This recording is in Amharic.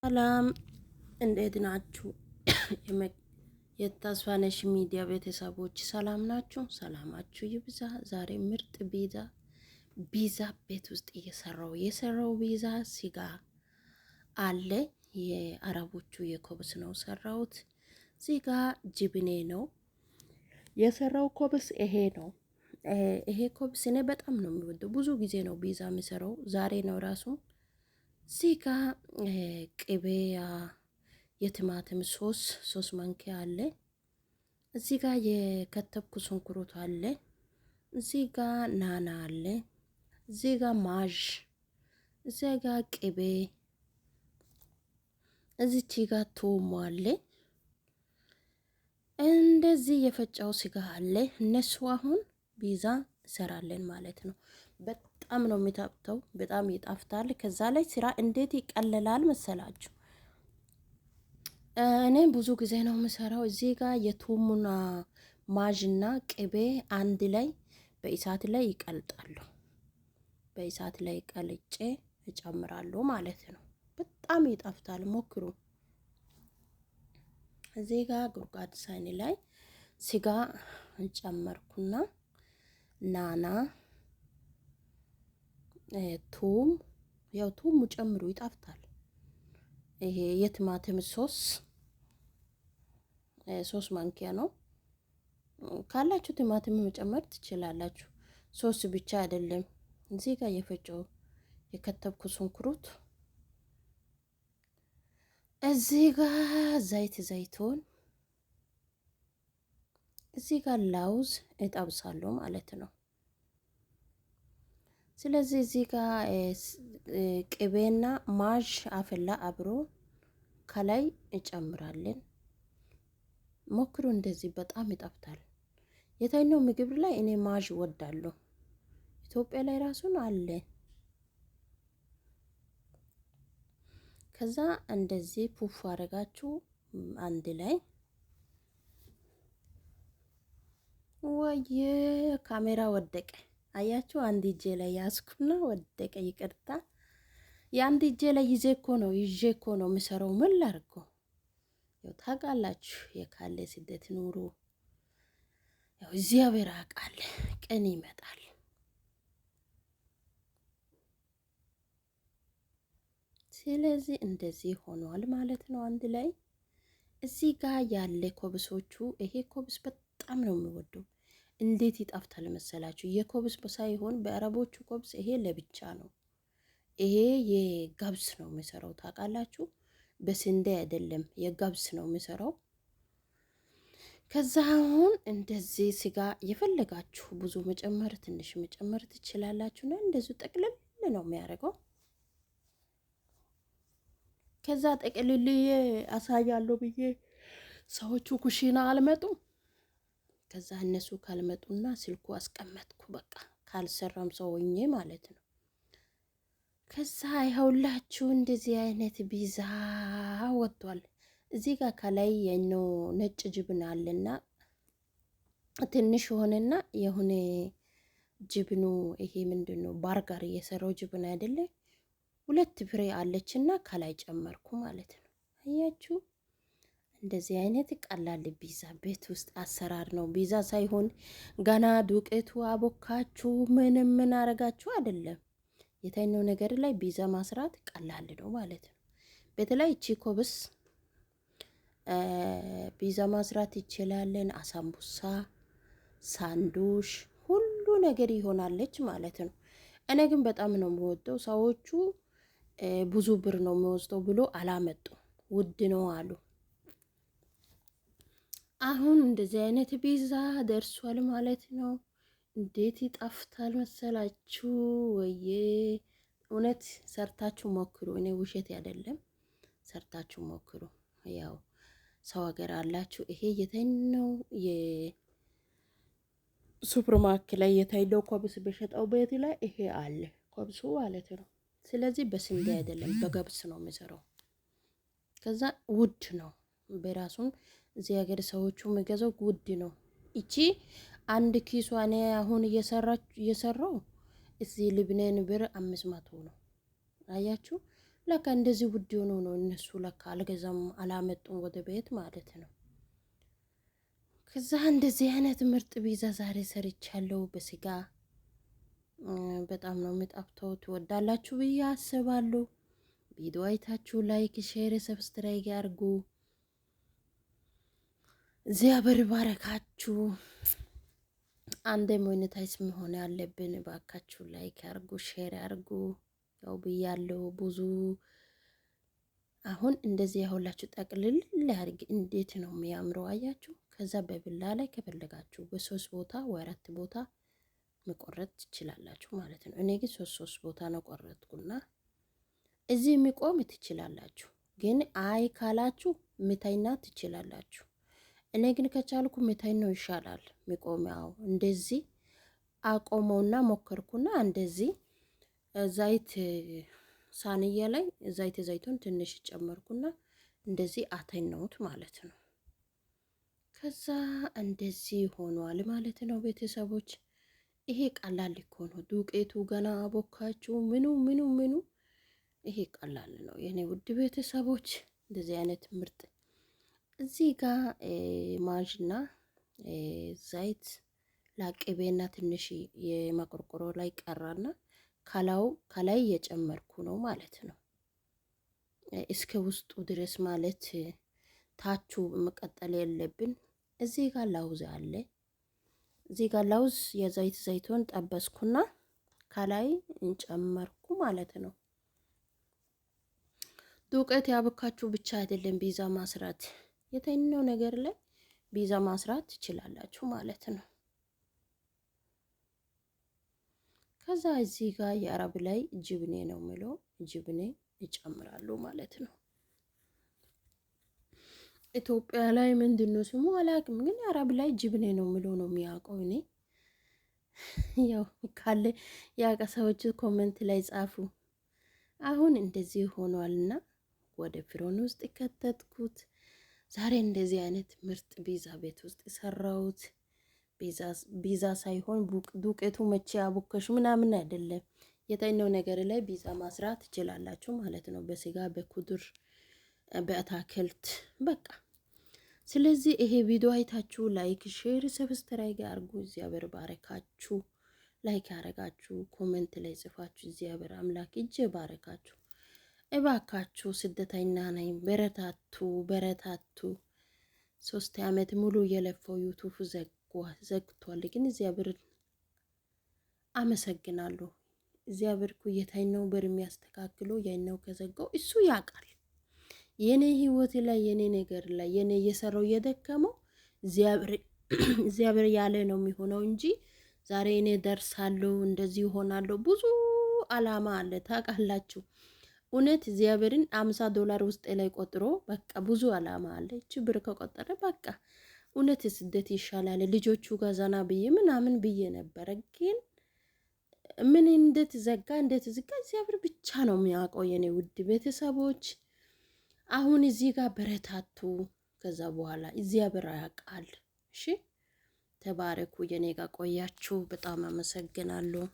ሰላም እንዴት ናችሁ? የተስፋነሽ ሚዲያ ቤተሰቦች ሰላም ናችሁ? ሰላማችሁ ይብዛ። ዛሬ ምርጥ ፒዛ ቤት ውስጥ እየሰራው ፒዛ ስጋ አለ። የአረቦቹ የ خبز ነው ሰራውት። ስጋ جبنة ነው የሰራው خبز ይሄ ነው። ይሄ خبز እኔ በጣም ነው የሚወደው። ብዙ ጊዜ ነው ፒዛ የሚሰራው። ዛሬ ነው ራሱ እዚህ ጋ ቅቤ የቲማቲም ሶስ 3 ማንኪያ አለ። እዚህ ጋ የከተብኩ ሽንኩርት አለ። እዚህ ጋ ናና አለ። እዚህ ጋ ማዥ፣ እዚህ ጋ ቅቤ፣ እዚች ጋ ቶሞ አለ። እንደዚህ የፈጫው ስጋ አለ። እነሱ አሁን ፒዛ እንሰራለን ማለት ነው። በጣም ነው የሚጣፍጠው፣ በጣም ይጣፍጣል። ከዛ ላይ ስራ እንዴት ይቀለላል መሰላችሁ? እኔ ብዙ ጊዜ ነው የምሰራው። እዚህ ጋር የቱሙና ማዥና ቅቤ አንድ ላይ በእሳት ላይ ይቀልጣሉ። በእሳት ላይ ቀልጬ እጨምራለሁ ማለት ነው። በጣም ይጣፍጣል፣ ሞክሩ። እዚህ ጋር ጉድጓድ ሳህኒ ላይ ስጋ ጨመርኩና ናና ቱም፣ ያው ቱም ጨምሩ ይጣፍጣል። ይሄ የቲማቲም ሶስ 3 ማንኪያ ነው። ካላችሁ ቲማቲም መጨመር ትችላላችሁ። ሶስ ብቻ አይደለም። እዚህ ጋር የፈጨው የከተብኩ ሽንኩርት፣ እዚህ ጋር ዘይት ዘይቱን፣ እዚህ ጋር ላውዝ እጠብሳለሁ ማለት ነው። ስለዚህ እዚህ ጋር ቅቤና ማዥ አፈላ አብሮ ከላይ እጨምራለን። ሞክሩ፣ እንደዚህ በጣም ይጣፍጣል። የትኛው ምግብ ላይ እኔ ማዥ እወዳለሁ። ኢትዮጵያ ላይ ራሱን አለ። ከዛ እንደዚህ ፑፍ አረጋችሁ አንድ ላይ። ወየ ካሜራ ወደቀ። አያችሁ፣ አንድ እጄ ላይ ያዝኩና ወደቀ። ይቅርታ፣ የአንድ እጄ ላይ ይዤ እኮ ነው ይዤ እኮ ነው የምሰራው። ምን ላድርገው? ያው ታውቃላችሁ፣ የካለ ስደት ኑሮ ያው እግዚአብሔር ያውቃል፣ ቀን ይመጣል። ስለዚህ እንደዚህ ሆኗል ማለት ነው። አንድ ላይ እዚህ ጋር ያለ خبز ኦቹ፣ ይሄ خبز በጣም ነው የሚወደው። እንዴት ይጣፍጣል መሰላችሁ? የ خبز ሳይሆን በአረቦቹ خبز ይሄ ለብቻ ነው። ይሄ የገብስ ነው የሚሰራው ታውቃላችሁ። በስንዴ አይደለም፣ የገብስ ነው የሚሰራው። ከዛ አሁን እንደዚህ ስጋ የፈለጋችሁ ብዙ መጨመር ትንሽ መጨመር ትችላላችሁ። እና እንደዚሁ ጠቅልል ነው የሚያደርገው። ከዛ ጠቅልልዬ አሳያለሁ ብዬ ሰዎቹ ኩሽና አልመጡም። ከዛ እነሱ ካልመጡና ስልኩ አስቀመጥኩ። በቃ ካልሰራም ሰው ሆኜ ማለት ነው። ከዛ ይኸውላችሁ እንደዚህ አይነት ፒዛ ወጥቷል። እዚህ ጋር ከላይ የነው ነጭ جبن አለና ትንሽ የሆነና የሆነ جبن ኡ ይሄ ምንድን ነው ባርጋር እየሰራው جبن አይደለ? ሁለት ፍሬ አለችና ከላይ ጨመርኩ ማለት ነው። አያችሁ፣ እንደዚህ አይነት ቀላል ፒዛ ቤት ውስጥ አሰራር ነው። ፒዛ ሳይሆን ገና ዱቄቱ አቦካችሁ ምንም ምን አረጋችሁ አይደለም። የተኛው ነገር ላይ ፒዛ ማስራት ቀላል ነው ማለት ነው። በተለይ እቺ خبز ፒዛ ማስራት ይችላለን። አሳምቡሳ፣ ሳንዱሽ ሁሉ ነገር ይሆናለች ማለት ነው። እኔ ግን በጣም ነው የምወደው። ሰዎቹ ብዙ ብር ነው የሚወስደው ብሎ አላመጡ፣ ውድ ነው አሉ። አሁን እንደዚህ አይነት ፒዛ ደርሷል ማለት ነው። እንዴት ይጣፍጣል መሰላችሁ? ወዬ እውነት ሰርታችሁ ሞክሩ። እኔ ውሸት አይደለም፣ ሰርታችሁ ሞክሩ። ያው ሰው ሀገር አላችሁ። ይሄ የተኛው የሱፐር ማርኬት ላይ የታየው خبز በሸጠው ቤት ላይ ይሄ አለ خبز ኡ ማለት ነው። ስለዚህ በስንዴ አይደለም በገብስ ነው የሚሰራው። ከዛ ውድ ነው በራሱን እዚህ ሀገር ሰዎቹ የሚገዛው ውድ ነው። እቺ አንድ ኪሷ እኔ አሁን እየሰራው እዚህ ልብነን ብር 500 ነው። አያችሁ። ለካ እንደዚህ ውድ ሆኖ ነው እነሱ ለካ አልገዛም አላመጡም ወደ ቤት ማለት ነው። ከዛ እንደዚህ አይነት ምርጥ ፒዛ ዛሬ ሰርቻለሁ በስጋ። በጣም ነው የሚጣፍጠው። ትወዳላችሁ ብዬ አስባለሁ። ቪዲዮ አይታችሁ like፣ share፣ subscribe አድርጉ። እግዚአብሔር ባረካችሁ። አንድ monetize መሆን ያለብን ባካችሁ like አርጉ፣ share አርጉ። ያው ብያለሁ ብዙ። አሁን እንደዚህ ያሁላችሁ ጠቅልል ያርግ። እንዴት ነው የሚያምረው አያችሁ። ከዛ በብላ ላይ ከፈለጋችሁ በሶስት ቦታ ወይ አራት ቦታ መቆረጥ ትችላላችሁ ማለት ነው። እኔ ግን ሶስት ሶስት ቦታ ነው ቆረጥኩና እዚህ የሚቆም ትችላላችሁ፣ ግን አይ ካላችሁ ምታይና ትችላላችሁ። እኔ ግን ከቻልኩ ምታይ ነው ይሻላል የሚቆም። ያው እንደዚህ አቆመውና ሞከርኩና እንደዚህ ዘይት ሳንያ ላይ ዘይት ዘይቱን ትንሽ ጨመርኩና እንደዚህ አተኛሁት ማለት ነው። ከዛ እንደዚህ ሆኗል ማለት ነው ቤተሰቦች። ይሄ ቀላል እኮ ነው። ዱቄቱ ገና አቦካችሁ ምኑ ምኑ ምኑ ይሄ ቀላል ነው የኔ ውድ ቤተሰቦች። እንደዚህ አይነት ምርጥ እዚህ ጋር ማጅና ዘይት ላቅቤና ትንሽ የመቆርቆሮ ላይ ቀራና ከላው ከላይ እየጨመርኩ ነው ማለት ነው። እስከ ውስጡ ድረስ ማለት ታቹ መቀጠል የለብን። እዚህ ጋር ላውዝ አለ። እዚህ ጋር ላውዝ የዘይት ዘይቱን ጠበስኩና ከላይ እንጨመርኩ ማለት ነው። ዱቄት ያቦካችሁ ብቻ አይደለም ፒዛ ማስራት፣ የተኛው ነገር ላይ ፒዛ ማስራት ትችላላችሁ ማለት ነው። ከዛ እዚህ ጋር የአረብ ላይ جبنة ነው ምለው جبنة እጨምራለሁ ማለት ነው። ኢትዮጵያ ላይ ምንድን ነው ስሙ አላውቅም፣ ግን አረብ ላይ جبنة ነው ምለው ነው የሚያውቀው። እኔ ያው ካለ ያቀ ሰዎች comment ላይ ጻፉ። አሁን እንደዚህ ሆኗልና ወደ فرن ውስጥ ከተትኩት። ዛሬ እንደዚህ አይነት ምርጥ ፒዛ ቤት ውስጥ የሰራሁት ፒዛ ሳይሆን ዱቄቱ መቼ አቦከሹ ምናምን አይደለም። የተኛው ነገር ላይ ፒዛ ማስራት ትችላላችሁ ማለት ነው። በስጋ፣ በ خضار፣ በአታክልት በቃ። ስለዚህ ይሄ ቪዲዮ አይታችሁ like፣ share፣ subscribe አድርጉ። እግዚአብሔር ባረካችሁ። Like ያረጋችሁ comment ላይ ጽፋችሁ እግዚአብሔር አምላክ እጄ ባረካችሁ። እባካችሁ ስደተኛ ነኝ፣ በረታቱ በረታቱ። 3 አመት ሙሉ የለፈው YouTube ዘግቷል፣ ግን እግዚአብሔር አመሰግናለሁ። እግዚአብሔር እኮ የታኛው በር የሚያስተካክለው ያኛው ከዘጋው እሱ ያውቃል። የኔ ህይወት ላይ፣ የኔ ነገር ላይ፣ የኔ እየሰራው እየደከመው እግዚአብሔር ያለ ነው የሚሆነው እንጂ ዛሬ እኔ ደርሳለሁ እንደዚህ ይሆናለሁ ብዙ አላማ አለ ታውቃላችሁ። እውነት እግዚአብሔርን 50 ዶላር ውስጥ ላይ ቆጥሮ በቃ ብዙ አላማ አለ። እቺ ብር ከቆጠረ በቃ እውነት ስደት ይሻላል ልጆቹ ጋር ዘና ብዬ ምናምን ብዬ ነበረ። ግን ምን እንደተዘጋ እንደተዘጋ እግዚአብሔር ብቻ ነው የሚያውቀው። የኔ ውድ ቤተሰቦች አሁን እዚህ ጋር በረታቱ። ከዛ በኋላ እግዚአብሔር ያውቃል። እሺ ተባረኩ። የኔ ጋር ቆያችሁ። በጣም አመሰግናለሁ።